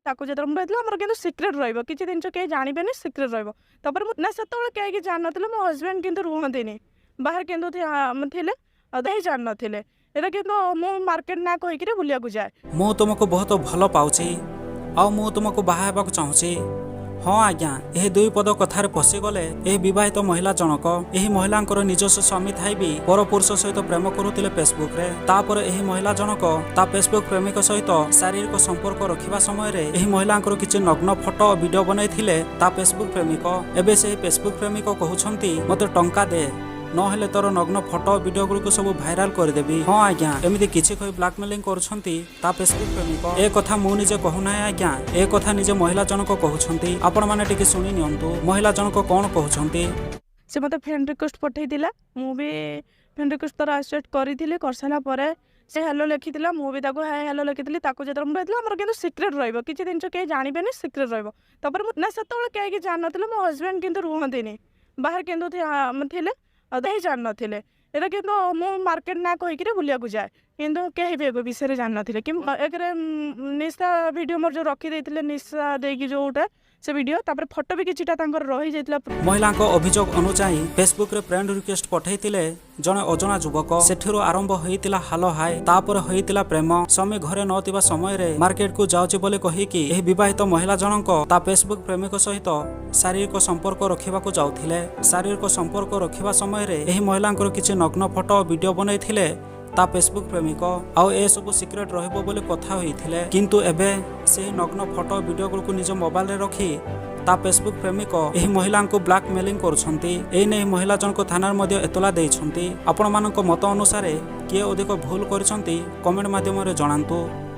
ତାକୁ ଯେତେବେଳେ ମୁଁ କହିଥିଲି, ଆମର କିନ୍ତୁ ସିକ୍ରେଟ୍ ରହିବ, କିଛି ଜିନିଷ କେହି ଜାଣିବେନି, ସିକ୍ରେଟ୍ ରହିବ। ତାପରେ ମୁଁ ନା ସେତେବେଳେ କେହି କିଛି ଜାଣିନଥିଲେ। ମୋ ହଜବେଣ୍ଡ କିନ୍ତୁ ରୁହନ୍ତିନି ବାହାରେ, କିନ୍ତୁ ଥିଲେ ଆଉ କେହି ଜାଣିନଥିଲେ ଏଇଟା। କିନ୍ତୁ ମୁଁ ମାର୍କେଟ ନା କହିକିରି ବୁଲିବାକୁ ଯାଏ। ମୁଁ ତୁମକୁ ବହୁତ ଭଲ ପାଉଛି ଆଉ ମୁଁ ତୁମକୁ ବାହା ହେବାକୁ ଚାହୁଁଛି। ହଁ ଆଜ୍ଞା, ଏହି ଦୁଇ ପଦ କଥାରେ ଫସିଗଲେ ଏହି ବିବାହିତ ମହିଳା ଜଣକ। ଏହି ମହିଳାଙ୍କର ନିଜସ୍ୱ ସ୍ୱାମୀ ଥାଇ ବି ପରପୁରୁଷ ସହିତ ପ୍ରେମ କରୁଥିଲେ ଫେସବୁକରେ। ତାପରେ ଏହି ମହିଳା ଜଣକ ତା ଫେସବୁକ ପ୍ରେମିକ ସହିତ ଶାରୀରିକ ସମ୍ପର୍କ ରଖିବା ସମୟରେ ଏହି ମହିଳାଙ୍କର କିଛି ନଗ୍ନ ଫଟୋ ଓ ଭିଡିଓ ବନାଇଥିଲେ ତା ଫେସବୁକ ପ୍ରେମିକ। ଏବେ ସେହି ଫେସବୁକ ପ୍ରେମିକ କହୁଛନ୍ତି, "ମୋତେ ଟଙ୍କା ଦେ, ନହେଲେ ତୋର ନଗ୍ନ ଫଟୋ ଭିଡିଓ ଗୁଡ଼ିକୁ ସବୁ ଭାଇରାଲ କରିଦେବି।" ହଁ ଆଜ୍ଞା, ଏମିତି କିଛି କହି ବ୍ଲାକମେଲିଂ କରୁଛନ୍ତି ତା ଫେସବୁକ ପ୍ରେମିକ। ଏ କଥା ମୁଁ ନିଜେ କହୁନାହିଁ ଆଜ୍ଞା, ଏ କଥା ନିଜେ ମହିଳା ଜଣକ କହୁଛନ୍ତି। ଆପଣମାନେ ଟିକେ ଶୁଣି ନିଅନ୍ତୁ ମହିଳା ଜଣକ କଣ କହୁଛନ୍ତି। ସେ ମୋତେ ଫ୍ରେଣ୍ଡ ରିକ୍ୱେଷ୍ଟ ପଠାଇଥିଲା। ମୁଁ ବି ଫ୍ରେଣ୍ଡ ରିକ୍ୱେଷ୍ଟ ତାର ଆକ୍ସେପ୍ଟ କରିଥିଲି। କରିସାରିଲା ପରେ ସେ ହ୍ୟାଲୋ ଲେଖିଥିଲା, ମୁଁ ବି ତାକୁ ହାଏ ହ୍ୟାଲୋ ଲେଖିଥିଲି। ତାକୁ ଯେତେବେଳେ ମୁଁ କହିଥିଲି, ଆମର କିନ୍ତୁ ସିକ୍ରେଟ୍ ରହିବ, କିଛି ଜିନିଷ କେହି ଜାଣିବେନି, ସିକ୍ରେଟ୍ ରହିବ। ତାପରେ ମୁଁ ନା ସେତେବେଳେ କେହି କିଛି ଜାଣିନଥିଲେ। ମୋ ହଜବେଣ୍ଡ କିନ୍ତୁ ରୁହନ୍ତିନି ବାହାରେ, କିନ୍ତୁ ଥିଲେ ଆଉ କେହି ଜାଣିନଥିଲେ ଏଇଟା। କିନ୍ତୁ ମୁଁ ମାର୍କେଟ ନା କହିକିରି ବୁଲିବାକୁ ଯାଏ, କିନ୍ତୁ କେହି ବି ଏବେ ବିଷୟରେ ଜାଣିନଥିଲେ କି ଏକରେ ନିଶା ଭିଡ଼ିଓ ମୋର ଯେଉଁ ରଖିଦେଇଥିଲେ, ନିଶା ଦେଇକି ଯେଉଁଟା ସେ ଭିଡ଼ିଓ, ତାପରେ ଫଟୋ ବି କିଛିଟା ତାଙ୍କର ରହିଯାଇଥିଲା। ମହିଳାଙ୍କ ଅଭିଯୋଗ ଅନୁଯାୟୀ, ଫେସବୁକରେ ଫ୍ରେଣ୍ଡ ରିକ୍ୱେଷ୍ଟ ପଠାଇଥିଲେ ଜଣେ ଅଜଣା ଯୁବକ। ସେଠାରୁ ଆରମ୍ଭ ହୋଇଥିଲା ହାଲୋ ହାଏ, ତାପରେ ହୋଇଥିଲା ପ୍ରେମ। ସ୍ୱାମୀ ଘରେ ନଥିବା ସମୟରେ ମାର୍କେଟକୁ ଯାଉଛି ବୋଲି କହିକି ଏହି ବିବାହିତ ମହିଳା ଜଣଙ୍କ ତା ଫେସବୁକ ପ୍ରେମିକ ସହିତ ଶାରୀରିକ ସମ୍ପର୍କ ରଖିବାକୁ ଯାଉଥିଲେ। ଶାରୀରିକ ସମ୍ପର୍କ ରଖିବା ସମୟରେ ଏହି ମହିଳାଙ୍କର କିଛି ନଗ୍ନ ଫଟୋ ଓ ଭିଡିଓ ବନାଇଥିଲେ ତା ଫେସବୁକ ପ୍ରେମିକ। ଆଉ ଏସବୁ ସିକ୍ରେଟ ରହିବ ବୋଲି କଥା ହୋଇଥିଲେ। କିନ୍ତୁ ଏବେ ସେହି ନଗ୍ନ ଫଟୋ ଭିଡିଓ ଗୁଡ଼ିକୁ ନିଜ ମୋବାଇଲରେ ରଖି ତା ଫେସବୁକ ପ୍ରେମିକ ଏହି ମହିଳାଙ୍କୁ ବ୍ଲାକମେଲିଂ କରୁଛନ୍ତି। ଏ ନେଇ ମହିଳା ଜଣକ ଥାନାରେ ମଧ୍ୟ ଏତଲା ଦେଇଛନ୍ତି। ଆପଣମାନଙ୍କ ମତ ଅନୁସାରେ କିଏ ଅଧିକ ଭୁଲ କରିଛନ୍ତି, କମେଣ୍ଟ ମାଧ୍ୟମରେ ଜଣାନ୍ତୁ।